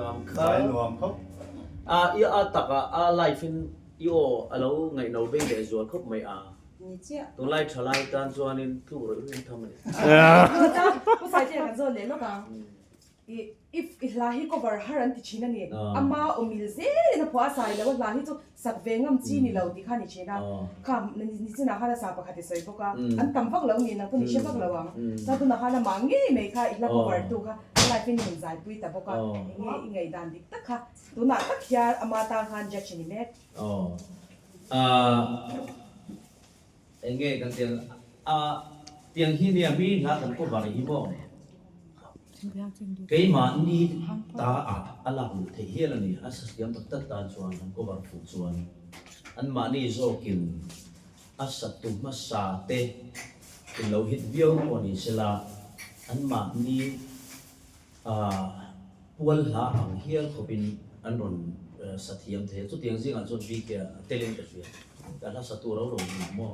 ang kha. Zai nuam khawp. A i a tak a a live in i aw a lo ngaihno bei leh zual khawp mai a. Ni chiah. Tunlai thalai tan chuanin tluk rawih rawih tham a ni. Pu Saitea kan zawn leh lawk ang. I if i hla hi cover har an ti thin a ni. Ama awmil zelin a phuah a sai lo a hla hi chu sak ve ngam chi ni lo tih kha a ni thin a. Kha nichinah khan a sa pakhat i sawi bawk a, an tam vak lo ni nang pawh ni hre vak lo ang. Chuan tunah khan amah ngei mai kha i hla cover tu kha a life in min zaipui ta bawk a, enge i ngaihdan dik tak kha tunah tak hian ama tan khan judge a ni mek. Enge kan tiang a tiang hi nia mi hla kan cover hi maw keimahni ta ah a lak luh theih hial a ni a sa thiam tak tak tan chuan an cover fuh chuan anmahni zawkin a satu hmasa te in lo hit viau pawh ni sela anmahni Ah, pual hla ang hial khawpin an rawn sa thiam thei a, chutiang zingah chuan BK a telin ka hria, ka hla satu ro ro zingah maw?